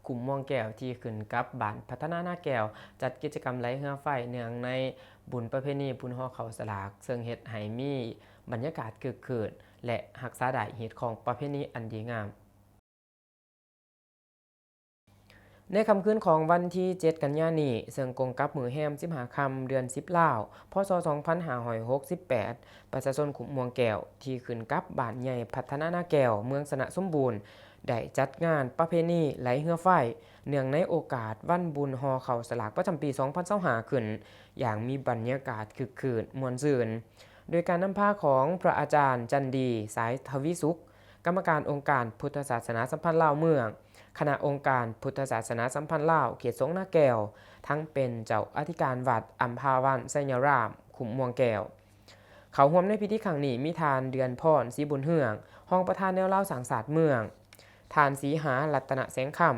ຂຸມມ່ວງແກ້ວ ທີ່ຂຶ້ນກັບບ້ານພັດທະນານາແກ້ວ ຈັດກິດຈະກຳໄຫຼເຮືອໄຟ ເນື່ອງໃນບຸນປະເພນີບຸນຫໍ່ເຂົ້າສະຫຼາກ ເຊິ່ງເຮັດໃຫ້ມີບັນຍາກາດຄຶກຄື້ນ ແລະ ຮັກສາໄດ້ຮີດຄອງປະເພນີອັນດີງາມ. ໃນຄ່ຳຄືນຂອງວັນທີເຈັດ ກັນຍານີ້ ເຊິ່ງກົງກັບມື້ແຮມສິບຫ້າຄ່ຳ ເດືອນສິບ ລາວ ພ.ສ. ສອງພັນຫ້າຮ້ອຍຫົກສິບແປດ ປະຊາຊົນຂຸມມ່ວງແກ້ວ ທີ່ຂຶ້ນກັບບ້ານໃຫຍ່ພັດທະນານາແກ້ວ ເມືອງຊະນະສົມບູນ ໄດ້ຈັດງານປະເພນີໄຫຼເຮືອໄຟ ເນື່ອງໃນໂອກາດວັນບຸນຫໍ່ເຂົ້າສະຫຼາກປະຈຳປີສອງພັນຊາວຫ້າ ຂຶ້ນຢ່າງມີບັນຍາກາດຄຶກຄື້ນມ່ວນຊື່ນ ໂດຍການນຳພາຂອງພະອາຈານຈັນດີ ສາຍທະວີສຸກ ກຳມະການອົງການພຸດທະສາສະໜາສຳພັນລາວເມືອງ, ຄະນະອົງການພຸດທະສາສະໜາສຳພັນລາວເຂດສົງນາແກ້ວ, ທັງເປັນເຈົ້າອະທິການວັດອຳພາວັນໄຊຍະລາມ ຂຸມມ່ວງແກ້ວ. ເຂົ້າຮ່ວມໃນພິທີຄັ້ງນີ້ມີທ່ານ ເດືອນພອນ ສີບຸນເຮືອງ ຮອງປະທານແນວລາວສ້າງຊາດເມືອງ, ທ່ານ ສີຫາ ລັດຕະນະແສງຄຳ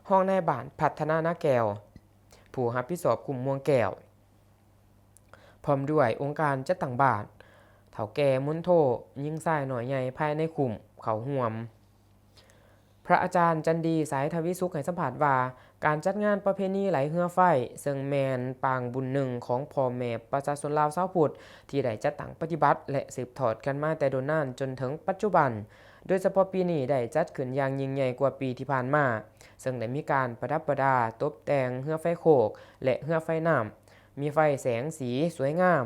ຮອງນາຍບ້ານພັດທະນານາແກ້ວ ຜູ້ຮັບຜິດຊອບຂຸມມ່ວງແກ້ວ ພ້ອມດ້ວຍອົງການຈັດຕັ້ງບ້ານ, ເຖົ້າແກ່ມົນໂທ, ຍິງຊາຍນ້ອຍໃຫຍ່ພາຍໃນຂຸມເຂົ້າຮ່ວມ. ພະອາຈານຈັນດີ ສາຍທະວີສຸກ ໃຫ້ສຳພາດວ່າ ການຈັດງານປະເພນີໄຫຼເຮືອໄຟ ເຊິ່ງແມ່ນປາງບຸນໜຶ່ງຂອງພໍ່ແມ່ປະຊາຊົນລາວຊາວພຸດ ທີ່ໄດ້ຈັດຕັ້ງປະຕິບັດ ແລະ ສືບທອດກັນມາແຕ່ດົນນານຈົນເຖິງປັດຈຸບັນ, ໂດຍສະເພາະປີນີ້ໄດ້ຈັດຂຶ້ນຢ່າງຍິ່ງໃຫຍ່ກວ່າປີທີ່ຜ່ານມາ, ເຊິ່ງໄດ້ມີການປະດັບປະດາຕົບແຕ່ງເຮືອໄຟໂຄກ ແລະ ເຮືອໄຟນ້ຳ ມີໄຟແສງສີສວຍງາມ,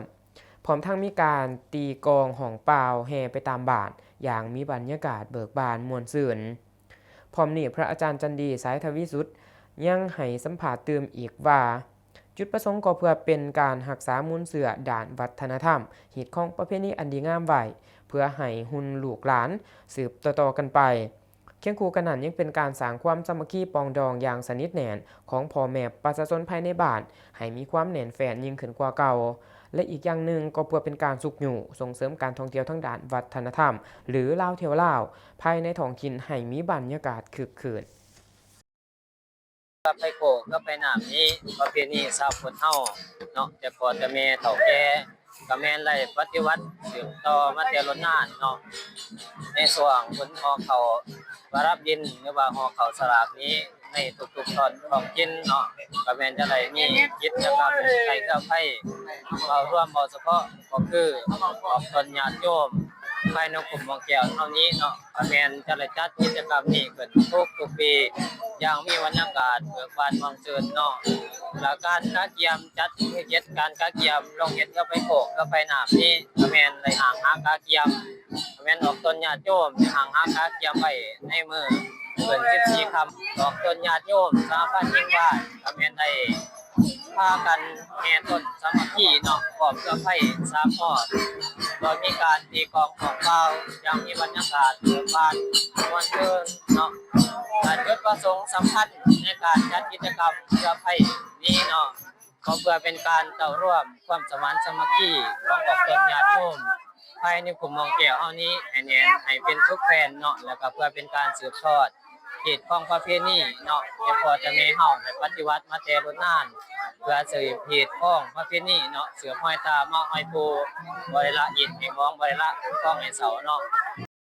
ພ້ອມທັງມີການຕີກອງຮ້ອງປ່າວແຫ່ໄປຕາມບ້ານ ຢ່າງມີບັນຍາກາດເບີກບານມ່ວນຊື່ນ. ພ້ອມນີ້ ພະອາຈານຈັນດີ ສາຍທະວີສຸດ ຍັງໃຫ້ສຳພາດຕື່ມອີກວ່າ ຈຸດປະສົງກໍເພື່ອເປັນການຮັກສາມູນເຊື້ອດ້ານວັດທະນະທຳ, ຮີດຄອງປະເພນີອັນດີງາມໄວ້ ເພື່ອໃຫ້ຮຸ່ນລູກຫຼານສືບຕໍ່ໆກັນໄປ. ຄຽງຄູ່ກັນນັ້ນ ຍັງເປັນການສ້າງຄວາມສາມັກຄີປອງດອງຢ່າງສະໜິດແໜ້ນຂອງພໍ່ແມ່ປະຊາຊົນພາຍໃນບ້ານ ໃຫ້ມີຄວາມແໜ້ນແຟ້ນຍິ່ງຂຶ້ນກວ່າເກົ່າ ແລະ ອີກຢ່າງໜຶ່ງກໍເພື່ອເປັນການຊຸກຍູ້ສົ່ງເສີມການທ່ອງທ່ຽວທາງດ້ານວັດທະນະທຳ ຫຼື ລາວທ່ຽວລາວ ພາຍໃນທ້ອງຖິ່ນໃຫ້ມີບັນຍາກາດຄຶກຄື້ນ. ກັບໄຟໂຄກກັບໄຟນ້ຳນີ້ ປະເພນີຊາວພຸດເຮົາເນາະ ແຕ່ພໍ່ແຕ່ແມ່ເຖົ້າແກ່ ກໍແມ່ນໄດ້ປະຕິວັດສືບຕໍ່ມາແຕ່ລຸ້ນນານເນາະ ໃນຊ່ວງບຸນຫໍ່ເຂົ້າປະດັບດິນ ຫຼືວ່າຫໍ່ເຂົ້າສະຫຼາກນີ້ ໃນທຸກໆທ້ອງຖິ່ນເນາະ ກໍແມ່ນຈະໄດ້ມີກິດຈະກຳໄຫຼເຮືອໄຟ ເວົ້າລວມເວົ້າສະເພາະ ກໍຄືອອກຕົນຍາດໂຍມພາຍໃນຂຸມມ່ວງແກ້ວເຮົານີ້ເນາະ ກໍແມ່ນຈະໄດ້ຈັດກິດຈະກຳນີ້ຂຶ້ນທຸກໆປີ ຢ່າງມີບັນຍາກາດເບີກບານມ່ວນຊື່ນເນາະ ແລະ ການກະກຽມຈັດ ເຮັດການກະກຽມລົງເຮັດເຮືອໄຟໂຄກ ເຮືອໄຟນ້ຳນີ້ ກໍແມ່ນໄດ້ຫ້າງຫາກະກຽມ ແມ່ນອອກຕົນຍາດໂຍມ ຫ້າງຫາກະກຽມໄວ້ໃນມື້ເກີນສິບສີ່ຄ່ຳ ອອກຕົນຍາດໂຍມສະຫະພັນຍິງບ້ານ ກໍແມ່ນໄດ້ພາກັນແຫ່ຕົ້ນສາມັກຄີເນາະ ຄອບເຄືອໄຟສາມຮອບ ໂດຍມີການຕີກອງຮ້ອງປ່າວຢ່າງມີບັນຍາກາດເບີກບານມ່ວນຊື່ນເນາະ ແລະ ຈຸດປະສົງສຳຄັນໃນການຈັດກິດຈະກຳເຮືອໄຟນີ້ເນາະ ກໍເພື່ອເປັນການເຕົ້າລວມຄວາມສະໝານສາມັກຄີຂອງອອກຕົນຍາດໂຍມ ພາຍໃນຂຸມມ່ວງແກ້ວເຮົານີ້ໃຫ້ແໜ້ນ ໃຫ້ເປັນສຸກແຜ່ນເນາະ ແລ້ວກໍເພື່ອເປັນການສືບທອດຮີດຄອງປະເພນີເນາະ ແຕ່ພໍ່ແຕ່ແມ່ເຮົາໄດ້ປະຕິວັດມາແຕ່ລຸ້ນນານ ເພື່ອສືບຮີດຄອງປະເພນີເນາະ ສືບຮອຍຕາມາຮອຍປູ່ ບໍ່ໄດ້ລະອິດໃຫ້ມອງ ບໍ່ໄດ້ລະຄອງໃຫ້ເຊົາເນາະ.